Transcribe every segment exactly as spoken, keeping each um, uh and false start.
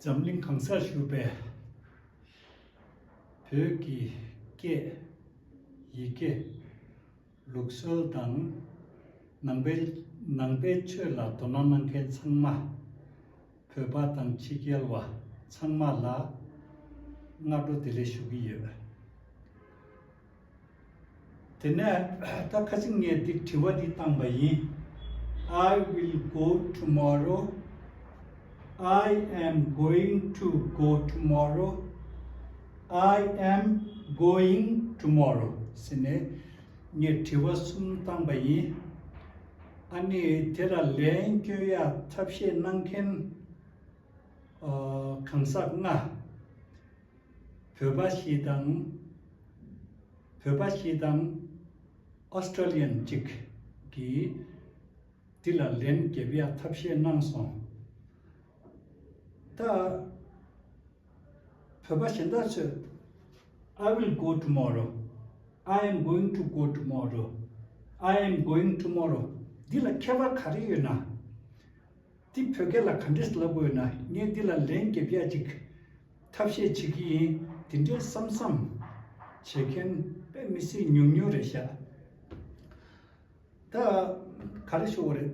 འཛམ་གླིང་གང་སར་བཞུགས་པའི་བོད་ཀྱི་སྐད། ཡི་གེ། ལུགས་སྲོལ་དང་ནང་པའི་ནང་པའི་ཆོས་ལ་དོ་སྣང་གནང་མཁན་ཚང་མ། བོད་པ་དང་ཕྱི་རྒྱལ་བ་ཚང་མ་ལ་སྔ་དྲོ་བདེ་ལེགས་ཞུ་གི་ཡོད། དེ་ནས་ད་ཁ་སང་ངས་འདི་དྲི་བ་འདི་བཏང་པ་ཡིན། I will go tomorrow. I am going to go tomorrow. I am going tomorrow. ཟེར་ནས་ངས་དྲི་བ་གསུམ་བཏང་པ་ཡིན། ཨ་ནི་དེ་ལ་ལན་སྐྱོན་ཡ་ཐབས་ཤེས་གནང་མཁན་ཨ་གང་ཟག་ལྔ། བོད་པ་ཞིག་དང་། བོད་པ་ཞིག་དང་ཨོ་སི་ཀྲོ་ལི་ཡན་གཅིག་གིས་འདི་ལ་ལན་རྒྱབ་ཡ་ཐབས་ཤེས་གནང་སོང་། ད་བོད་པ་གཞན་དག་ཚོས། I will go tomorrow. I am going to go tomorrow. I am going tomorrow. འདི་ལ་ཁྱད་པར་ག་རེ་ཡོད་ན། འདི་བོད་སྐད་ལ་ག་འདྲས་ལབ་དགོས་ན། ངས་འདི་ལ་ལན་རྒྱབ་ཡ་ཅིག་ཐབས་ཤེས་བྱེད་ཀྱི་ཡིན། དེ་འདྲའི་བསམ་བསམ་བྱེད་མཁན་དཔེ་མི་སྲིད་ཉུང་ཉུང་རེད་ཤག་ད་ག་རེ་ཞུ་དགོས་རེད།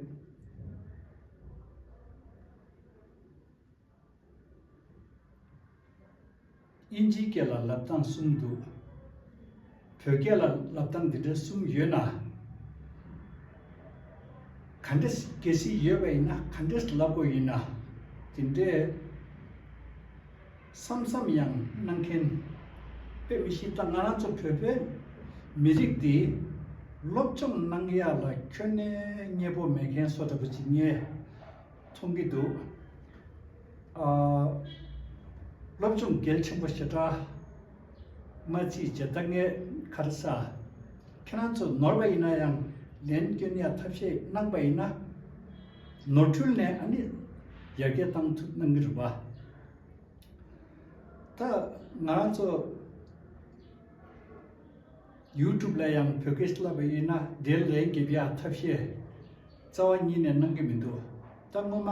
དབྱིན་ཇིའི་སྐད་ལ་ལབ་སྟངས་གསུམ་འདུག་བོད་སྐད་ལ་ལབ་སྟངས་འདི་འདྲ་གསུམ་ཡོད་ན། ག་འདྲས་གལ་སྲིད་ཡོད་པ་ཡིན་ན་ག་འདྲས་ལབ་དགོས་ཡིན་ན། དེ་འདྲས་བསམ་བསམ་ཡང་གནང་མཁན་དཔེ་མི་སྲིད། ད་ང་རང་ཚོ་བོད་པའི་མི་རིགས་འདི་སློབ་སྦྱོང་གནང་ཡག་ལ་ཁྱོན་ནས་མཉེས་པོ་མེད་མཁན་བཟོ་འདྲ་པོ་ཅིག་ངས་མཐོང་གི་འདུག་ཨ། སློབ་སྦྱོང་གལ་ཆེན་པོ་ཞེ་དྲག་མ་བརྩིས་བྱས། ད་ངས་ག་རེ་ཟ། ཁྱེད་རང་ཚོ་ནོར་བ་ཡིན་ན་ཡང་ལན་སྐྱོན་ཡ་ཐབས་ཤེས་གནང་པ་ཡིན་ན། ནོར་འཁྲུལ་ནས་ཨ་ནི་ཡར་རྒྱས་བཏང་ཐུབ་གནང་གི་རེད་པ། ད་ང་རང་ཚོ་ཡུ་ཊུབ་ལ་ཡང་བོད་སྐད་བསླབ་པ་ཡིན་ན་དེར་ལན་རྒྱབ་ཡ་ཐབས་ཤེས་རྩ་བ་ཉིད་ནས་གནང་གི་མི་འདུག་ད་སྔོན་མ་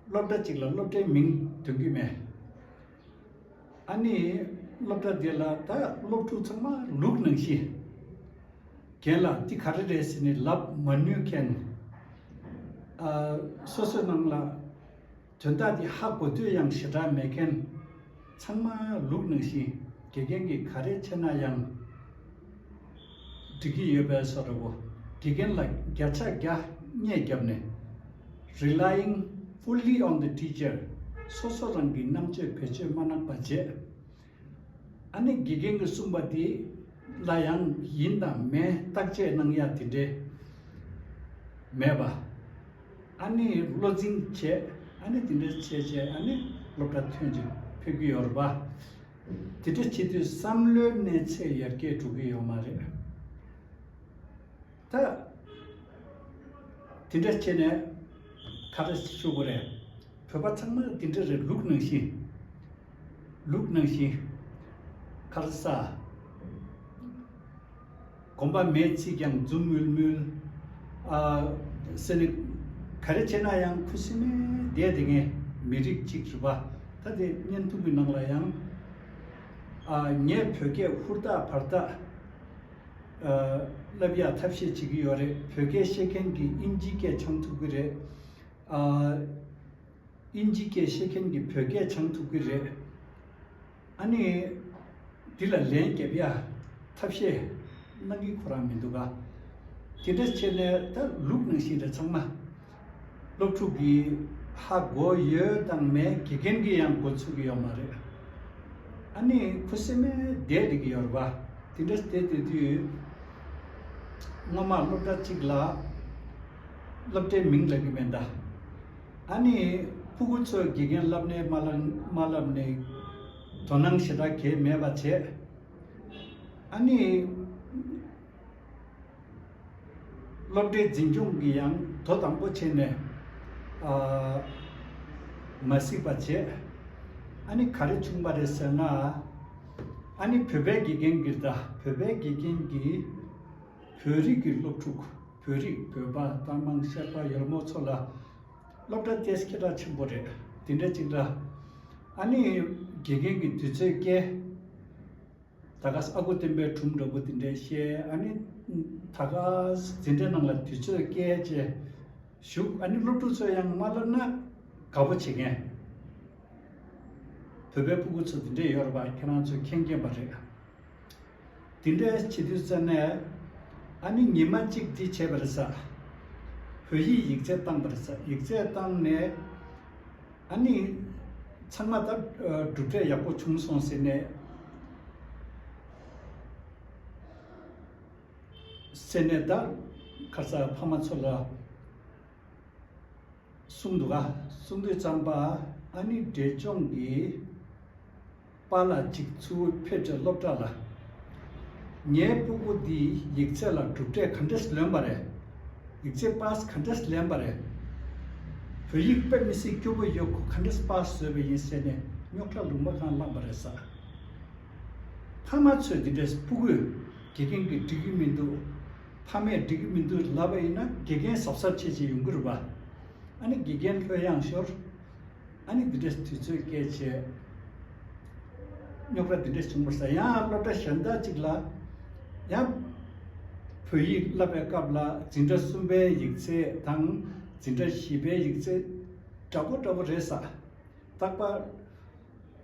སློབ་གྲྭ་གཅིག་ལ་སློབ་གྲྭའི་མིང་འདོན་གི་མེད། ཨ་ནི་སློབ་གྲྭ་དེ་ལ་ད་སློབ་ཕྲུག་ཚང་མ་ལུག་ནང་བཞིན། རྒན་ལགས་འདི་ག་རེ་རེད་ཟེར་ནས་ལབ་མ་ནུས་མཁན། ཨ། སོ་སོའི་ནང་ལ་དོན་དག་འདི་ཧ་གོ་འདོད་ཡང་ཞེ་དྲག་མེད་མཁན། ཚང་མ་ལུག་ནང་བཞིན་དགེ་རྒན་གྱིས་ག་རེ་བྱས་ན་ཡང་འགྲིག་གི་ཡོད་པའི་བཟོ་འདྲ་བོ། དགེ་རྒན་ལ་བརྒྱ་ཆ་བརྒྱ་བརྙས་བརྒྱབ་ནས། Relying fully on the teacher. སོ་སོ་རང་གི་རྣམ་དཔྱོད་བེད་སྤྱོད་མ་གནང་པ་བྱས། ཨ་ནི་དགེ་རྒན་གྱིས་གསུངས་པ་དེ་ལ་ཡང་ཡིན་དང་མིན་བརྟག་དཔྱད་གནང་ཡ་དེ་འདྲས་མེད་པ། ཨ་ནི་བློ་འཛིན་བྱས། ཨ་ནི་དེ་འདྲས་བྱས་བྱས། ཨ་ནི་སློབ་གྲྭ་ཐོན་ཅིག་ཕེབས་ཀྱི་ཡོད་རེད་པ། དེ་འདྲས་བྱེད་དུས་བསམ་བློའི་གནས་ཚད་ཡར་རྒྱས་འགྲོ་གི་ཡོད་མ་རེད། ད་དེ་འདྲ་བྱས་ནས་ག་རེ་ཞུ་དགོས་རེད། བོད་པ་ཚང་མ་དེ་འདྲ་རེད། ལུག་ནང་བཞིན། ལུག་ནང་བཞིན། ག་རེ་ཟ། གོམ་པ་མེད་ཚིག་ཀྱང་འཛུམ་དམུལ་དམུལ། ཨ། ཟེར་ནས་ག་རེ་བྱས་ན་ཡང་ཁུ་སིམ་མེར་བསྡད་བསྡད་མཁན་མི་རིགས་གཅིག་རེད་པ། ད་དེ་བརྙན་ཐུང་གི་ནང་ལ་ཡང་། ཨ། ངས་བོད་སྐད་ཧུར་ཐག་བར་ཐག་ཨ། བསླབ་ཡག་ཐབས་ཤེས་བྱེད་ཀྱི་ཡོད་རེད། བོད་སྐད་ཤེས་མཁན་གྱིས་དབྱིན་ཇིའི་སྐད་སྦྱང་ཐུབ་ཀྱི་རེད། ཨ། དབྱིན་ཇིའི་སྐད་ཤེས་མཁན་གྱིས་བོད་སྐད་སྦྱང་ཐུབ་ཀྱི་རེད། ཨ་ནི་འདི་ལ་ལན་རྒྱབ་ཡག་ཐབས་ཤེས་གནང་གི་ཁོ་རང་མི་འདུག་ག་དེ་འདྲ་བྱས་ནས་ད་ལུག་ནང་བཞིན་རེད་ཚང་མ། སློབ་ཕྲུག་གིས་ཧ་གོ་ཡོད་དང་མེད་དགེ་རྒན་གྱིས་ཡང་གོ་ཚུགས་ཀྱི་ཡོད་མ་རེད། ཨ་ནི་ཁུ་སིམ་མེར་བསྡད་བསྡད་ཀྱི་ཡོད་རེད་པ། དེ་འདྲ་བསྡད་བསྡད་དུས་སྔོན་མ་སློབ་གྲྭ་གཅིག་ལ་སློབ་གྲྭའི་མིང་ལབ་ཀྱི་མེད་ད། ཨ་ནི་ཕྲུ་གུ་ཚོས་དགེ་རྒན་བསླབ་ནས་མ་བསླབ་མ་བསླབ་ནས་དོ་སྣང་ཞེ་དྲག་གང་ཡང་མེད་པ་བྱས། ཨ་ནི། སློབ་གྲྭའི་འཛིན་སྐྱོང་གིས་ཡང་དོ་དམ་པོ་བྱས་ནས། ཨ། མ་གཟིགས་པ་བྱས། ཨ་ནི་ག་རེ་བྱུང་བ་རེད་ཟེར་ན། ཨ་ནི་བོད་པའི་དགེ་རྒན་གྱིས་ད་བོད་པའི་དགེ་རྒན་གྱིས་བོད་རིགས་ཀྱི་སློབ་ཕྲུག་བོད་རིགས་བོད་པ་རྟ་མང་ཤར་པ་ཡར་མོ་ཚོ་ལ་ སློབ་གྲྭ་དེ་སྐད་གྲགས་ཆེན་པོ་རེད། དེ་འདྲ་ཅིག་ལ། ཨ་ནི་དགེ་རྒན་གྱི་དུས་ཚོད་བསྐྱལ། ད་ག་ཨ་ཁུ་བསྟན་པའི་སྒྲུང་འདྲ་པོ་དེ་འདྲ་བཤད། ཨ་ནི་ད་ག་འཛིན་གྲྭའི་ནང་ལ་དུས་ཚོད་བསྐྱལ་བྱས་བཞུགས། ཨ་ནི་སློབ་ཕྲུག་ཚོ་ཡང་མ་བསླབ་ན་དགའ་པོ་བྱེད་མཁན། བོད་པའི་སྤུ་གུ་ཚོ་དེ་འདྲ་ཡོད་རེད་པ། ཁྱེད་རང་ཚོས་མཁྱེན་མཁྱེན་པ་རེད། དེ་འདྲའི་བྱེད་དུས་ཙ་ནས། ཨ་ནི་ཉི་མ་གཅིག་འདི་བྱས་པ་རེད་ས། བོད་ཡིག་ཡིག་ཚད་བཏང་པ་རེད་ས། ཡིག་ཚད་བཏང་ནས། ཨ་ནི་ཚང་མ་ད་གྲུབ་འབྲས་ཡག་པོ་བྱུང་སོང་ཟེར་ནས། ཟེར་ནས་ད་ཁ་ས་ཕ་མ་ཚོ་ལ། གསུངས་འདུག་ག་གསུངས་དུས་ཙམ་པ། ཨ་ནི་འབྲས་ལྗོངས་ཀྱི་པཱ་ལགས་གཅིག་ཚུར་ཕེབས་བྱས་སློབ་གྲྭ་ལ། ངའི་སྤུ་གུ་འདིས་ཡིག་ཚད་ལ་གྲུབ་འབྲས་ག་འདྲས་ལོན་པ་རེད། ཡིག་ཚད་པཱས་ག་འདྲས་ལེན་པ་རེད། བོད་ཡིག་དཔེ་མི་སྲིད་སྐྱོ་པོ་ཡོད། ཁོ་ག་འདྲས་པཱས་བཟོས་པ་ཡིན་ཟེར་ནས་རྙོག་དྲ་ལུང་པ་གང་བསླངས་པ་རེད་ས། ཕ་མ་ཚོས་འདི་འདྲས་སྤུ་གུས་དགེ་རྒན་གྱིས་འགྲིག་གི་མི་འདུག་ཕ་མས་འགྲིག་གི་མི་འདུག་ལབ་པ་ཡིན་ན། དགེ་རྒན་གཟབ་གཟབ་བྱེད་བྱེད་ཡོང་གི་རེད་པ། ཨ་ནི་དགེ་རྒན་ལྷོད་ཡངས་ཤོར། ཨ་ནི་འདི་འདྲས་དུས་ཚོད་བསྐྱལ་བྱས་རྙོག་དྲ་འདི་འདྲས་བྱུང་བ་རེད་ས། ཡང་སློབ་གྲྭ་གཞན་དག་ཅིག་ལ་ཡང་བོད་ཡིག་བསླབ་པའི་སྐབས་ལ་འཛིན་གྲྭ་གསུམ་པའི་ཡིག་ཚད་དང་འཛིན་གྲྭ་བཞི་པའི་ཡིག་ཚད་འདྲ་པོ་འདྲ་པོ་རེད་ས། རྟག་པར།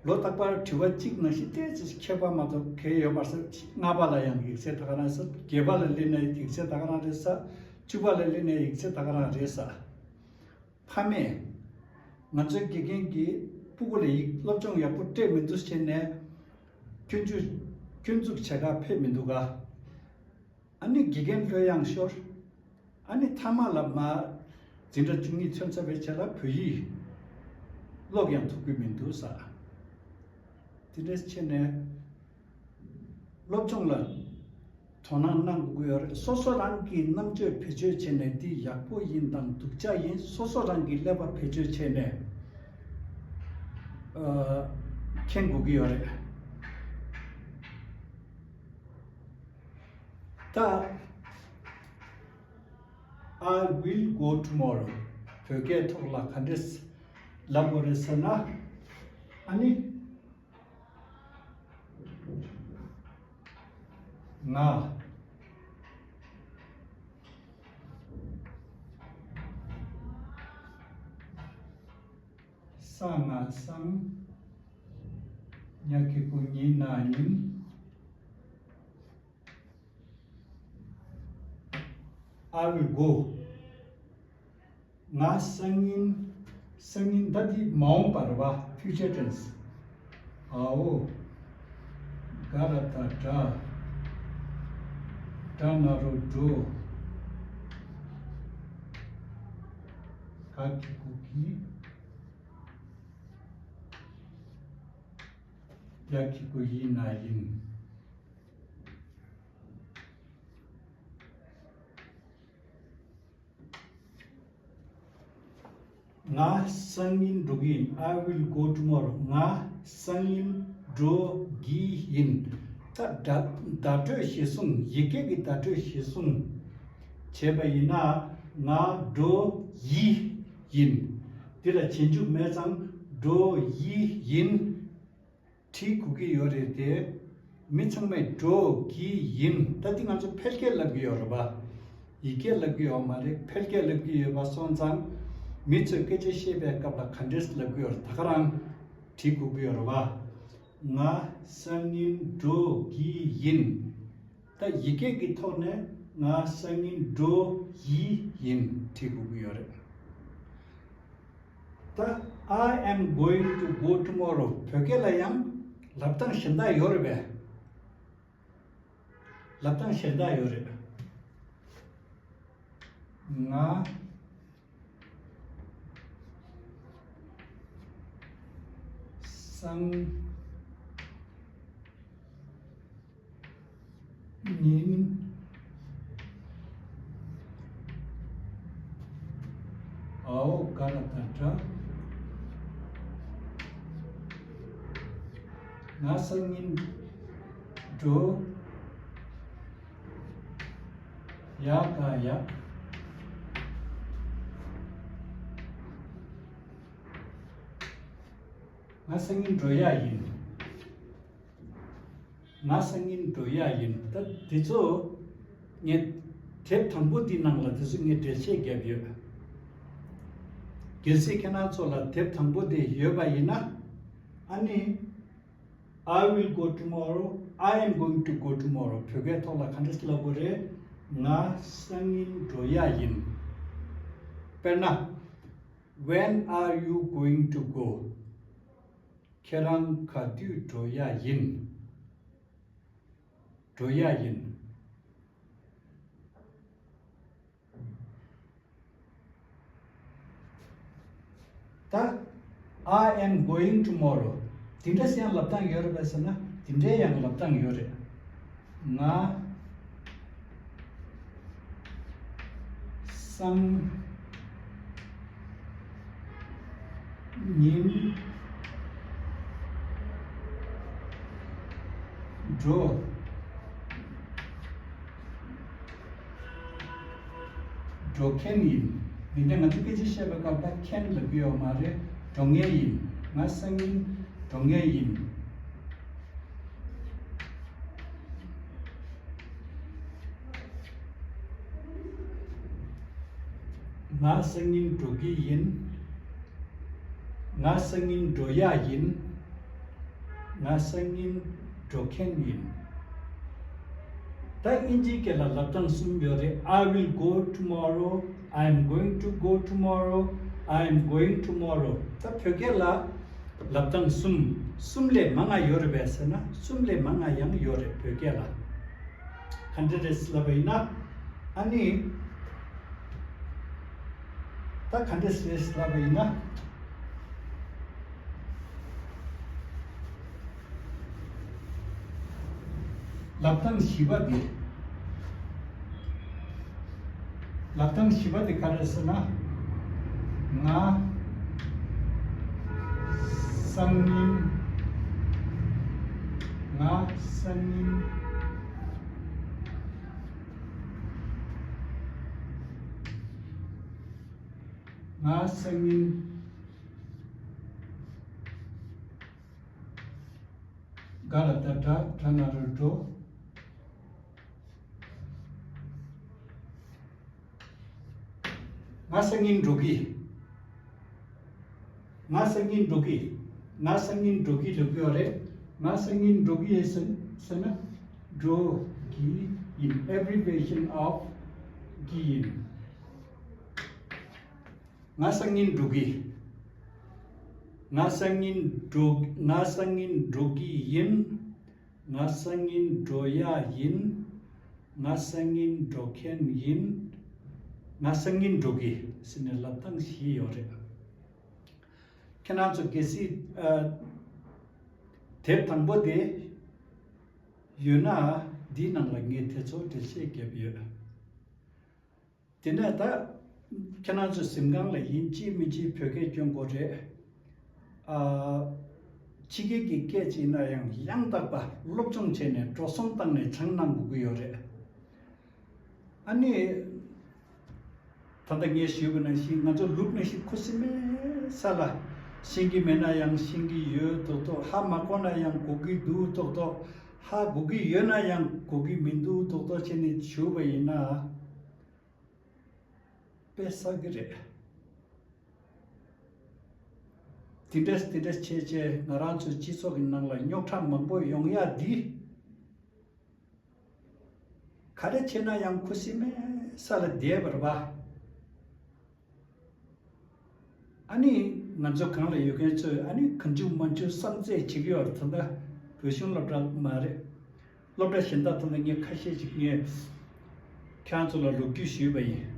ལོ་རྟག་པར་དྲི་བ་གཅིག་ནང་བཞིན་ཏོག་ཙམ་ཁྱད་པར་མ་གཏོགས་གང་ཡང་ཡོད་མ་རེད། ལྔ་པ་ལ་ཡང་ཡིག་ཚད་ད་ག་རང་རེད་ས། བརྒྱད་པ་ལ་སླེབས་ནའི་ཡིག་ཚད་ད་ག་རང་རེད་ས། བཅུ་པ་ལ་སླེབས་ནའི་ཡིག་ཚད་ད་ག་རང་རེད་ས། ཕ་མས་ང་ཚོའི་དགེ་རྒན་གྱིས་སྤུ་གུ་ལ་ཡིག་སློབ་སྦྱོང་ཡག་པོ་སྤྲད་མི་འདུག་བྱས་ནས་སྐྱོན་འཛུགས། སྐྱོན་འཛུགས་བྱེད་གར་ཕེབས་མི་འདུག་ག་ཨ་ནི་དགེ་རྒན་ལྷོད་ཡངས་ཤོར། ཨ་ནི་མཐའ་མ་ལ་མར་འཛིན་གྲྭ་བཅུ་གཉིས་ཐོན་ཚར་བའི་རྗེས་ལ་བོད་ཡིག་ཀློག་ཡང་ཐུབ་ཀྱི་མི་འདུག་ས། དེ་འདྲ་བྱས་ནས་སློབ་སྦྱོང་ལ་དོ་སྣང་གནང་དགོས་ཀྱི་ཡོད་རེད། སོ་སོ་རང་གི་རྣམ་དཔྱོད་བེད་སྤྱོད་བྱས་ནས་འདི་ཡག་པོ་ཡིན་དང་སྡུག་ཅག་ཡིན་སོ་སོ་རང་གི་ཀླད་པ་བེད་སྤྱོད་བྱས་ནས་ཨ་མཁྱེན་དགོས་ཀྱི་ཡོད་རེད། ད། I will go tomorrow. བོད་སྐད་ཐོག་ལ་ག་འདྲས་ལབ་དགོས་རེད་ཟེར་ན། ཨ་ནི། ང་། ས་ང་སང་། ཉ་གི་གུ་ཉི་ན་ཉིན། I will go. ང་སང་ཉིན། སང་ཉིན་ད་འདི་མ་འོངས་པ་རེད་པ། Future tense. འའོ། ག་ར་ད་གྲ། གྲ་ན་རོ་གྲོ། ག་གི་གུ་གི། ཡ་གི་གུ་ཡི་ན་ཡིན། ང་སང་ཉིན་འགྲོ་གི་ཡིན། I will go tomorrow. ང་སང་ཉིན་འགྲོ་གི་ཡིན། ད་བརྡ་བརྡ་སྤྲོད་གཞིར་བཟུང་། ཡི་གེ་གི་བརྡ་སྤྲོད་གཞིར་བཟུང་བྱས་པ་ཡིན་ན། ང་འགྲོ་ཡི་ཡིན། འདི་ལ་རྗེས་འཇུག་མེད་ཙང་འགྲོ་ཡི་ཡིན། བྲིས་དགོས་ཀྱི་ཡོད་རེད་དེ། མི་ཚང་མས་འགྲོ་གི་ཡིན། ད་འདི་ང་ཚོ་ཕལ་སྐད་ལབ་ཀྱི་ཡོད་རེད་པ། ཡི་གེ་ལབ་ཀྱི་ཡོད་མ་རེད། ཕལ་སྐད་ལབ་ཀྱི་ཡོད་པ་སོང་ཙང་། མི་ཚོས་སྐད་ཆ་བཤད་པའི་སྐབས་ལ་ག་འདྲས་ལབ་ཀྱི་ཡོད་རེད། ད་ག་རང་བྲིས་དགོས་ཀྱི་ཡོད་རེད་པ། ང་སང་ཉིན་འགྲོ་གི་ཡིན། ད་ཡི་གེ་གི་ཐོག་ནས་ང་སང་ཉིན་འགྲོ་ཡི་ཡིན་བྲིས་དགོས་ཀྱི་ཡོད་རེད། ད་I am going to go tomorrow བོད་སྐད་ལ་ཡང་ལབ་སྟངས་གཞན་དག་ཡོད་རེད་པས། ལབ་སྟངས་གཞན་དག་ཡོད་རེད། ང་སང་ཉིན། འའོ་ག་ལ་ད་དྲ། ང་སང་ཉིན་འགྲོ། ཡ་ག་ཡ། ང་སང་ཉིན་འགྲོ་ཡག་ཡིན། ང་སང་ཉིན་འགྲོ་ཡག་ཡིན། ད་དེ་ཚོ་ངས་དེབ་དང་པོ་འདི་ནང་ལ་དེ་ཚོ་ངས་འགྲེལ་བཤད་བརྒྱབ་ཡོད། གལ་སྲིད་ཁྱེད་རང་ཚོ་ལ་དེབ་དང་པོ་དེ་ཡོད་པ་ཡིན་ན། ཨ་ནི། I will go tomorrow. I am going to go tomorrow. བོད་སྐད་ཐོག་ལ་ག་འདྲ་ཞིག་ལབ་དགོས་རེད། ང་སང་ཉིན་འགྲོ་ཡག་ཡིན། དཔེར་ན། When are you going to go? ཁྱེད་རང་ག་དུས་འགྲོ་ཡག་ཡིན། འགྲོ་ཡག་ཡིན། ད། I am going tomorrow. དེ་འདྲ་ཡང་ལབ་སྟངས་ཡོད་རེད་པས་ཟེར་ན། དེ་འདྲའི་ཡང་ལབ་སྟངས་ཡོད་རེད། ང་སང་ཉིན་འགྲོ། འགྲོ་མཁན་ཡིན། མི་འདྲ། ང་ཚོ་སྐད་ཆ་བཤད་པའི་སྐབས་ལ་མཁན་ལབ་ཀྱི་ཡོད་མ་རེད། འགྲོ་མཁན་ཡིན། ང་སང་ཉིན་འགྲོ་མཁན་ཡིན། ང་སང་ཉིན་འགྲོ་གི་ཡིན། ང་སང་ཉིན་འགྲོ་ཡག་ཡིན། ང་སང་ཉིན་འགྲོ་མཁན་ཡིན། ད་དབྱིན་ཇིའི་སྐད་ལ་ལབ་སྟངས་གསུམ་ཡོད་རེད། I will go tomorrow. I am going to go tomorrow. I am going tomorrow. ད་བོད་སྐད་ལ་ལབ་སྟངས་གསུམ། གསུམ་ལས་མང་ང་ཡོད་རེད་པས་ཟེར་ན། གསུམ་ལས་མང་ང་ཡང་ཡོད་རེད་བོད་སྐད་ལ། ག་འདྲ་རེད་ལབ་པ་ཡིན་ན། ཨ་ནི། ད་ག་འདྲ་རེད་ལབ་པ་ཡིན་ན། ལབ་སྟངས་བཞི་པ་དེ། ལབ་སྟངས་བཞི་པ་དེ་ག་རེ་ཟེར་ན། ང་སང་ཉིན། ང་སང་ཉིན། ང་སང་ཉིན། ག་ལ་ད་དྲ་དྲ་ན་རུ་འགྲོ། ང་སང་ཉིན་འགྲོ་གི། ང་སང་ཉིན་འགྲོ་གི། ང་སང་ཉིན་འགྲོ་གི་ལབ་ཀྱི་ཡོད་རེད། ང་སང་ཉིན་འགྲོ་གི་ཡིན་ཟེར་ཟེར་ན། འགྲོ་གི་ཡིན། abbreviation of གི་ཡིན། ང་སང་ཉིན་འགྲོ་གི། ང་སང་ཉིན་འགྲོ། ང་སང་ཉིན་འགྲོ་གི་ཡིན། ང་སང་ཉིན་འགྲོ་ཡག་ཡིན། ང་སང་ཉིན་འགྲོ་མཁན་ཡིན། ང་སང་ཉིན་འགྲོ་གི་ཟེར་ནས་ལབ་སྟངས་བཞི་ཡོད་རེད། ཁྱེད་རང་ཚོ་གལ་སྲིད་ཨ། དེབ་དང་པོ་དེ་ཡོད་ན། འདིའི་ནང་ལ་ངས་དེ་ཚོ་འགྲེལ་བཤད་བརྒྱབ་ཡོད། དེ་ནས་ད་ཁྱེད་རང་ཚོ་གཟིམ་ཁང་ལ་ཡིན་གཅིག་མིན་གཅིག་བོད་སྐད་སྐྱོན་དགོས་རེད། ཨ། ཕྱི་རྒྱལ་གྱི་སྐད་ཅིག་ན་ཡང་ཡང་དག་པ་སློབ་སྦྱོང་བྱས་ནས་འགྲོ་སོང་བཏང་ནས་སྦྱང་གནང་དགོས་ཀྱི་ཡོད་རེད། ཨ་ནི། ད་ལྟ་ངས་ཞུས་པ་ནང་བཞིན་ང་ཚོ་ལུག་ནང་བཞིན་ཁུ་སིམ་མེར་ས་ལ་ཤེས་ཀྱི་མེད་ན་ཡང་ཤེས་ཀྱི་ཡོད་མདོག་མདོག་ཧ་མ་གོ་ན་ཡང་གོ་གི་འདུག་མདོག་མདོག་ཧ་གོ་གི་ཡོད་ན་ཡང་གོ་གི་མི་འདུག་མདོག་མདོག་བྱས་ནས་ཞུས་པ་ཡིན་ན། དཔེ་བསགས་ཀྱི་རེད། དེ་འདྲས་དེ་འདྲས་བྱས་བྱས་ང་རང་ཚོའི་སྤྱི་ཚོགས་ཀྱི་ནང་ལ་རྙོག་དྲ་མང་པོ་ཡོང་ཡག་འདི། ག་རེ་བྱས་ན་ཡང་ཁུ་སིམ་མེར་ས་ལ་བསྡད་པ་རེད་པ། ཨ་ནི་ང་ཚོ་གང་ལ་ཡོད་མཁན་ཚོས་ཨ་ནི་གང་བྱུང་མང་བྱུང་བསམ་ཚད་བྱེད་ཀྱི་ཡོད་རེད། ད་ལྟ་བོད་གཞུང་སློབ་གྲྭ་མ་རེད། སློབ་གྲྭ་གཞན་དག་ཐོག་ནས་ངས་ཁ་ཤས་ཅིག་ངས་ཁྱེད་རང་ཚོ་ལ་ལོ་རྒྱུས་ཞུས་པ་ཡིན།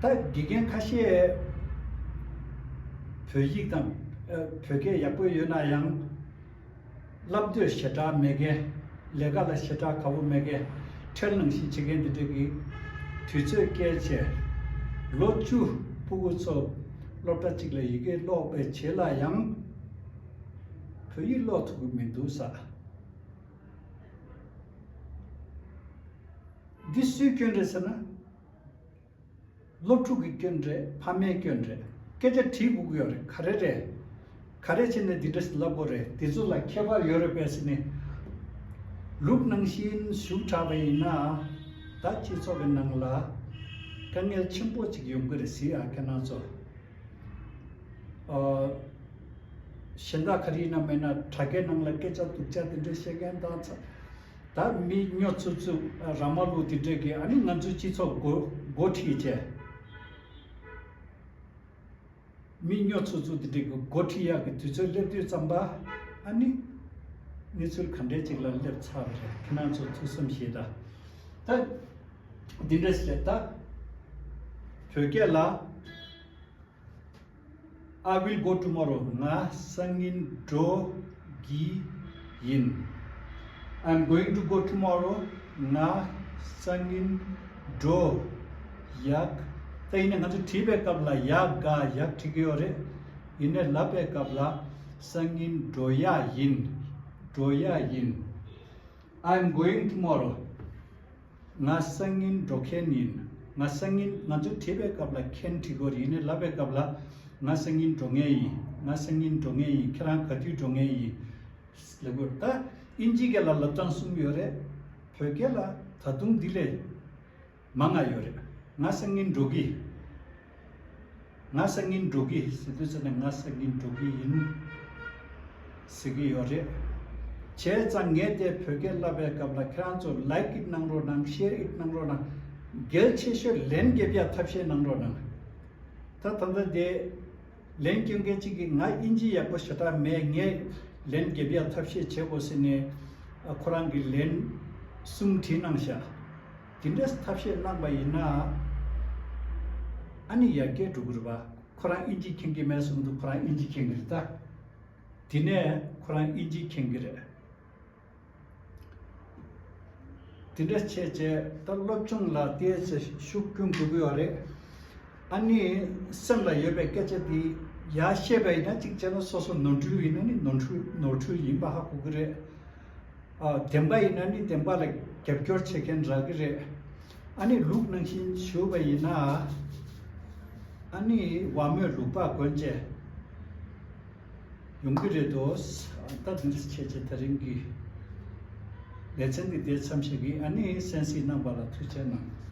ད་དགེ་རྒན་ཁ་ཤས་བོད་ཡིག་དང་ཨ་བོད་སྐད་ཡག་པོ་ཡོད་ན་ཡང་། བསླབ་འདོད་ཞེ་དྲག་མེད་མཁན། ལས་ཀ་ལ་ཞེ་དྲག་དགའ་པོ་མེད་མཁན། ཁྲེལ་ནང་བཞིན་བྱེད་མཁན་དེ་འདྲ་གི་དུས་ཚོད་བསྐྱལ་བྱས། ལོ་བཅུ་ཕྲུ་གུ་ཚོ་སློབ་གྲྭ་གཅིག་ལ་ཡི་གེ་ཀློག་པའི་རྗེས་ལ་ཡང་བོད་ཡིག་ཀློག་ཐུབ་ཀྱི་མི་འདུག་ཟེར། འདི་སུའི་སྐྱོན་རེད་ཟེར་ན། སློབ་ཕྲུག་གི་སྐྱོན་རེད། ཕ་མའི་སྐྱོན་རེད། སྐད་ཆ་དྲིས་དགོས་ཀྱི་ཡོད་རེད། ག་རེ་རེད། ག་རེ་བྱས་ནས་འདི་འདྲ་ཞིག་ལབ་དགོས་རེད། དེ་ཚོ་ལ་ཁྱད་པར་ཡོད་རེད་པས་ཟེར་ནས། ལུགས་ནང་བཞིན་ཞུགས་དྲགས་པ་ཡིན་ན། ད་སྤྱི་ཚོགས་ཀྱི་ནང་ལ་དཀའ་ངལ་ཆེན་པོ་ཅིག་ཡོང་གི་རེད་ཟེར་ཡ། ཁྱེད་རང་ཚོ། ཨ། གཞན་དག་ག་རེ་ཡིན་ན་མེད་ན་དྲ་རྒྱའི་ནང་ལ་སྐད་ཆ་སྡུག་ཅག་དེ་འདྲ་བཤད་མཁན་དང་། ད་མི་སྨྱོ་ཚུགས་ཚུགས་ར་མ་ལུག་དེ་འདྲས་ཀྱིས་ཨ་ནི་ང་ཚོའི་སྤྱི་ཚོགས་འགོ་འགོ་ཁྲིད་བྱས། མི་སྨྱོ་ཚུགས་ཚུགས་དེ་འདྲས་ཀྱི་འགོ་ཁྲིད་ཡག་གི་དུས་ཚོད་སླེབས་དུས་ཙམ་པ། ཨ་ནི་གནས་ཚུལ་ག་འདྲས་ཅིག་ལ་སླེབས་ཚར་བ་རེད། ཁྱེད་རང་ཚོ་ཐུགས་བསམ་བཞེས་དང་། ད་འདི་འདྲས་རེད་ད། བོད་སྐད་ལ། I will go tomorrow. ང་སང་ཉིན་འགྲོ་གི་ཡིན། I'm going to go tomorrow. ང་སང་ཉིན་འགྲོ་ཡག་ད་ཡིན་ནའི་ང་ཚོ་བྲིས་པའི་སྐབས་ལ་ཡག་ག་ཡག་བྲིས་ཀྱི་ཡོད་རེད། ཡིན་ནའི་ལབ་པའི་སྐབས་ལ་སང་ཉིན་འགྲོ་ཡག་ཡིན། འགྲོ་ཡག་ཡིན། I'm going tomorrow. ང་སང་ཉིན་འགྲོ་མཁན་ཡིན། ང་སང་ཉིན་ང་ཚོ་བྲིས་པའི་སྐབས་ལ་མཁན་བྲིས་དགོས་རེད། ཡིན་ནའི་ལབ་པའི་སྐབས་ལ་ང་སང་ཉིན་འགྲོ་མཁན་ཡིན། ང་སང་ཉིན་འགྲོ་མཁན་ཡིན། ཁྱེད་རང་ག་དུས་འགྲོ་མཁན་ཡིན་ལབ་དགོས་རེད། ད་དབྱིན་ཇིའི་སྐད་ལ་ལབ་སྟངས་གསུམ་ཡོད་རེད། བོད་སྐད་ལ་ད་དུང་འདི་ལས་མང་ང་ཡོད་རེད། ང་སང་ཉིན་འགྲོ་གི། ང་སང་ཉིན་འགྲོ་གི་ཟེར་དུས་ཙམ་ནས་ང་སང་ཉིན་འགྲོ་གི་ཡིན་ཟེར་གི་ཡོད་རེད། བྱས་ཙང་ངས་དེ་བོད་སྐད་ལབ་པའི་སྐབས་ལ་ཁྱེད་རང་ཚོ་like it གནང་རོགས་གནང་། share it གནང་རོགས་གནང་། གལ་ཆེ་ཤོས་ལན་རྒྱབ་ཡ་ཐབས་ཤེས་གནང་རོགས་གནང་། ད་ད་ལྟ་དེ་ལན་སྐྱོན་མཁན་གཅིག་གིས་ང་དབྱིན་ཇི་ཡག་པོ་ཞེ་དྲག་མེད། ངས་ལན་རྒྱབ་ཡ་ཐབས་ཤེས་བྱེད་དགོས་ཟེར་ནས་ཁོ་རང་གིས་ལན་གསུམ་བྲིས་གནང་ཤག་དེ་འདྲས་ཐབས་ཤེས་གནང་པ་ཡིན་ན། ཨ་ནི་ཡར་རྒྱས་འགྲོ་གི་རེད་པ། ཁོ་རང་དབྱིན་ཇི་མཁྱེན་གྱི་མེད་གསུངས་འདུག་ཁོ་རང་དབྱིན་ཇི་མཁྱེན་གྱི་རེད་ད། དེ་ནས་ཁོ་རང་དབྱིན་ཇི་མཁྱེན་གྱི་རེད། དེ་འདྲ་བྱས་བྱས་ད་སློབ་སྦྱོང་ལ་ཏོག་ཙམ་ཤུགས་སྐྱོན་དགོས་ཀྱི་ཡོད་རེད། ཨ་ནི་སེམས་ལ་ཡོད་པའི་སྐད་ཆ་དེ་ཡར་བཤད་པ་ཡིན་ན་གཅིག་བྱས་ན་སོ་སོ་ནོར་འཁྲུལ་ཡིན་ན་ནི་ནོར་འཁྲུལ་ནོར་འཁྲུལ་ཡིན་པ་ཧ་གོ་གི་རེད། ཨ། བདེན་པ་ཡིན་ན་ནི་བདེན་པ་ལ་རྒྱབ་སྐྱོར་བྱེད་མཁན་རག་གི་རེད། ཨ་ནི་ལུགས་ནང་བཞིན་ཞུས་པ་ཡིན་ན། ཨ་ནི་བ་མོས་ལུག་པགས་གོན་བྱས་ཡོང་གི་རེད་དོ། ད་དེ་འདྲ་བྱས་བྱས་ད་རིང་གི་ལེ་ཚན་འདི་དེ་མཚམས་བཞག་གི། ཨ་ནི་གསན་གཟིགས་གནང་བ་ལ་ཐུགས་རྗེ་གནང་།